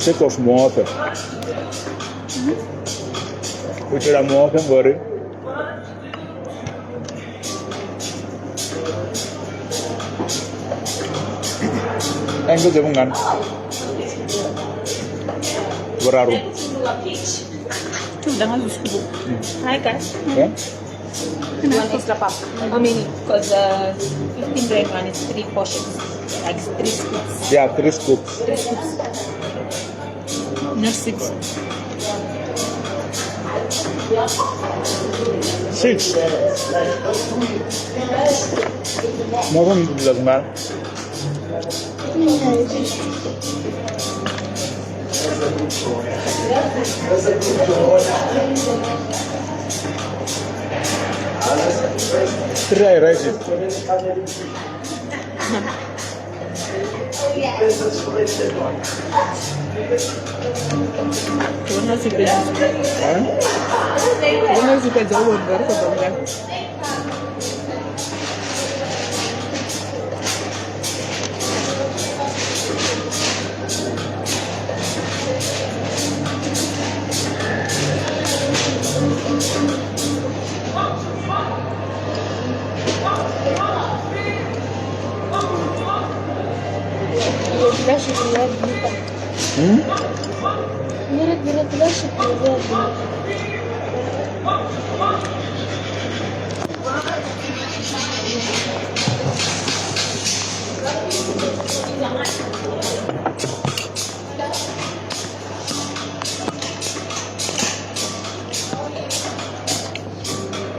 sake of muofhe. U itela muofhe ngori engedze vhungana vhuraru. Hi guys. Yeah? One extra pap. How many? Because 15 rand one is three portions, like three scoops. Yeah, three scoops. Three scoops. Not six. Six. Muofhe ndi ḓa vhungana? Three I write it. Vhona zwi fhedza. Huh? Vhona zwi fhedza u vhona ri khou bva ngafhi. Hmm?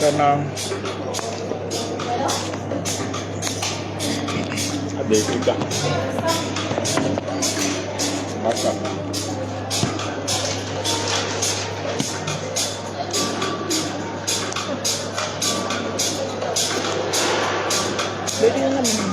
Kana a ḓo ita masaka. Ndo tea nga mini?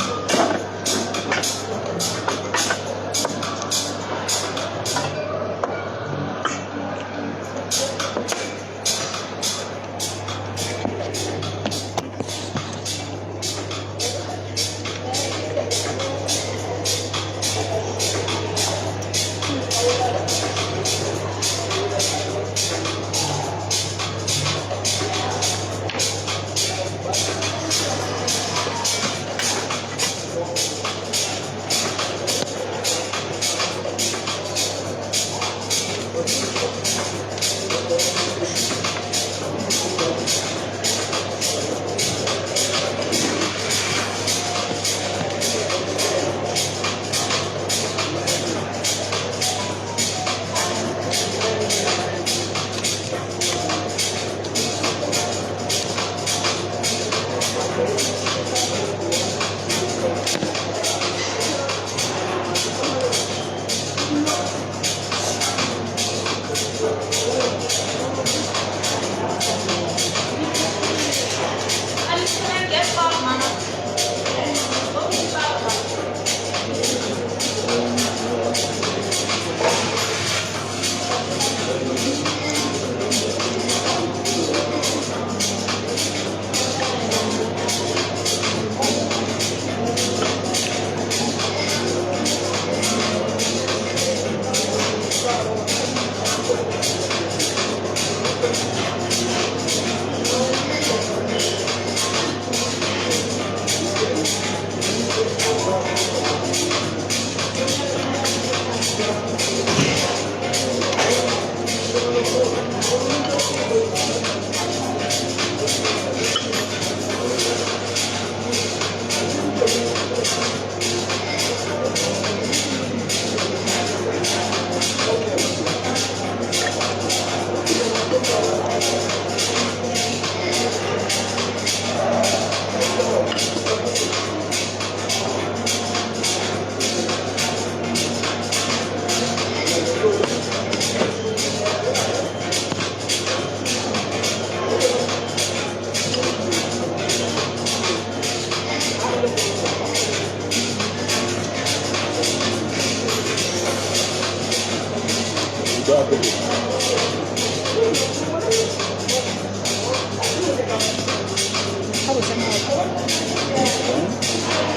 Kha vhudze muofhe.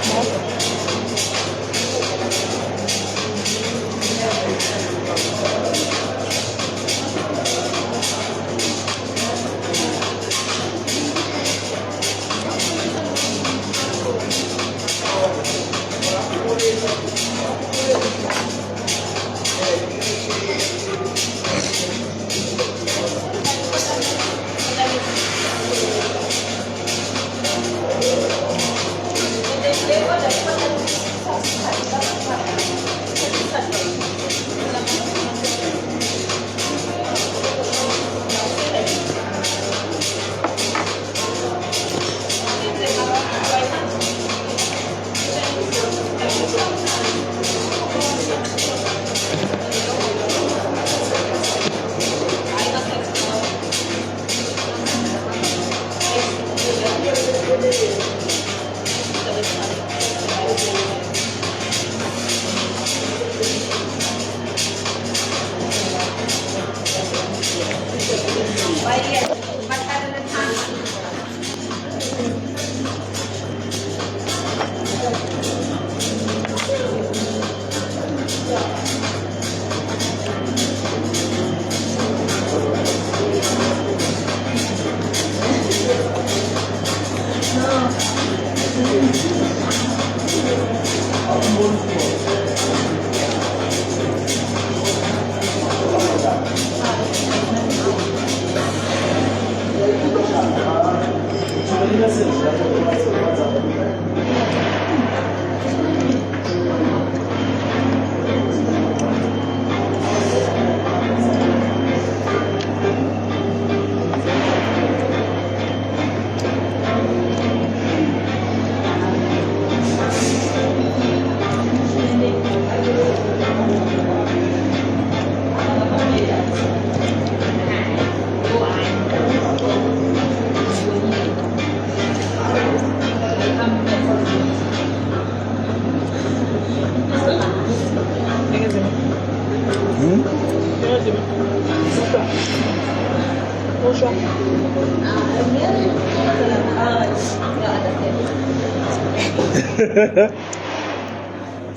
Muofhe.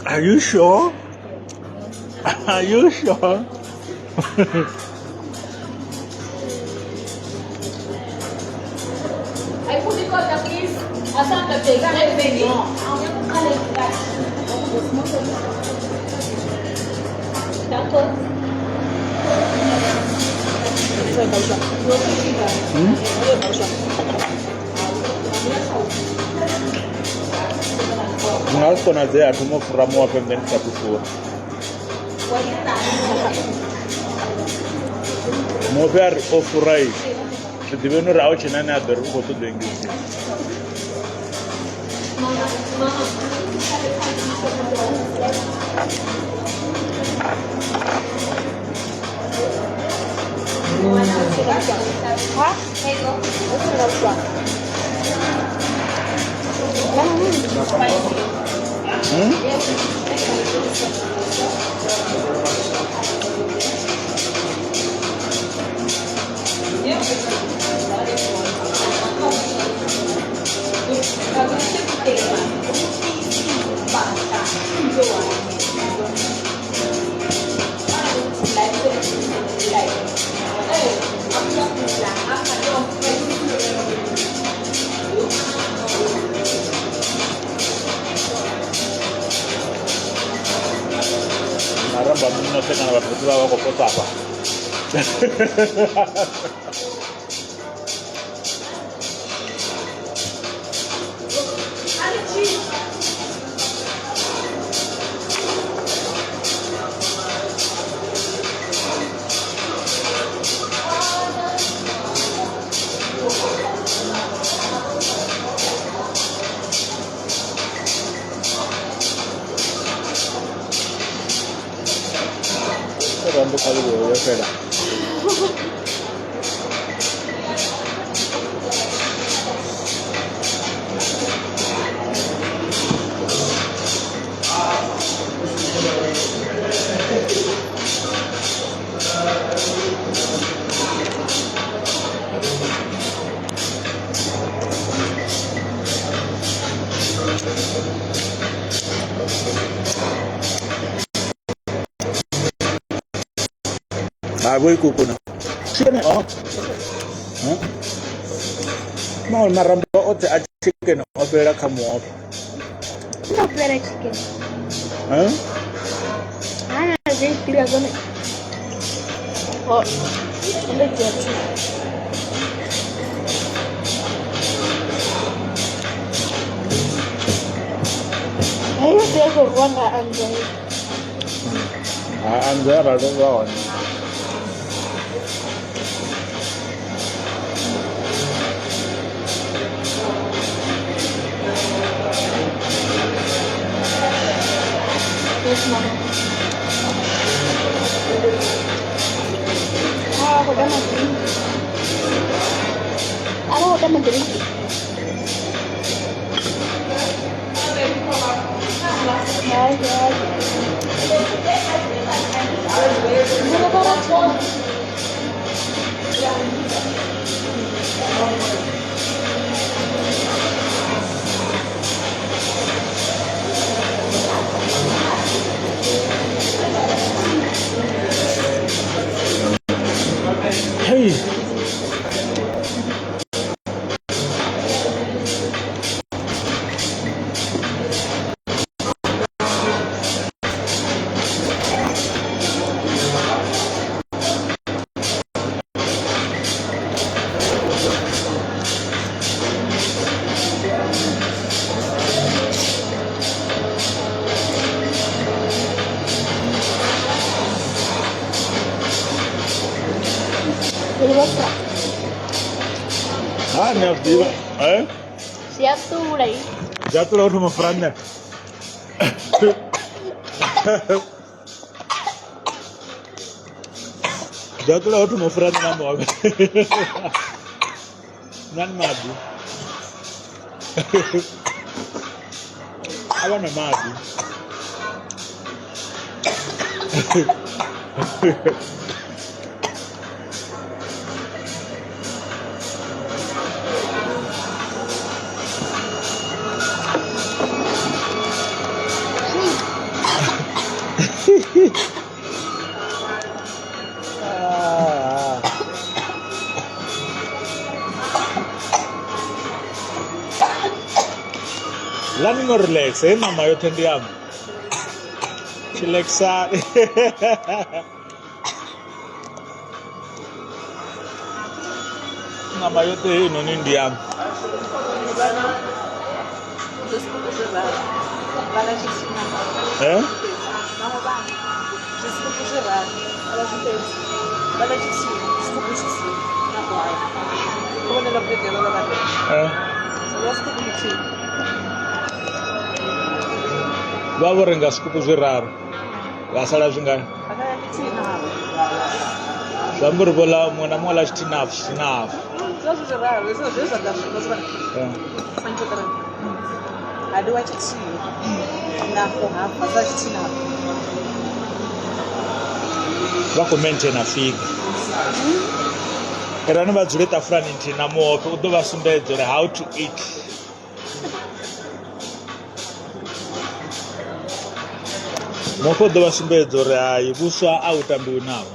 Are you sure? Are you sure? Zwi nga si konadzea a thoma u fura muofhe nṋe ndi sathu fura. Muofhe a ri o fura zwi ḓivheni uri a hu tshena ane a ḓo ri u khou ṱoḓa u engedziwa. Maramba muno kana vhathu vhoṱhe vha vha khou posa afha. Rambo kha ḽi fhela. Ha vho ikukuna. Chicken oh. Huh? Maṅwe marambo oṱhe a chicken o fhelela kha muofhe. Ndo fhela chicken. Huh? Hana zwi ḓivha zwone. Oh, ndo dzhia two. Heyo tea khou rwa nga Andrea. Ha Andrea arali vha hone. Yes, mama. Ah, vou dar uma drink. Ah, vou dar uma drink. Ai, ai. Vou levar a tua. Hey. Vou levar. Ha ni a zwi ḓivha. Eh? Zwi a ṱula. Zwi a ṱula u thoma fura nṋe. Zwi a ṱula u thoma fura nṋe na muofhe. Nani maḓi. A vha na maḓi. Lani no relax, heyi ṋama yoṱhe ndi yaṋu. Chillaxani. Ṋama yoṱhe heinoni ndi yaṋu. Eh? Eh? Vha vho renga zwikupu zwiraru vha sala zwingani? Zwi amba uri vho ḽa muṅwe na muṅwe ḽa tshithihi na hafu tshithihi na hafu. Eh. Hadiwa tshithihi na hafu ha sala tshithihi na hafu. Vha khou maintaina figure. Irani vha dzule ṱafulani nthihi na muofhe u ḓo vha sumbedza uri how to eat. Muofhe u ḓo vha sumbedza uri hai vhuswa a hu tambiwi naho.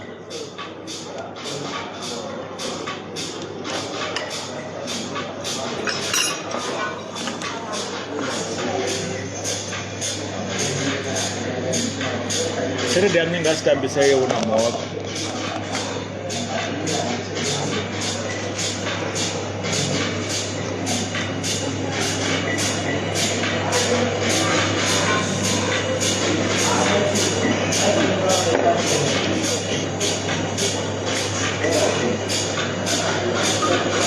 Tshelede yaṋu i nga si tambisee hu na muofhe.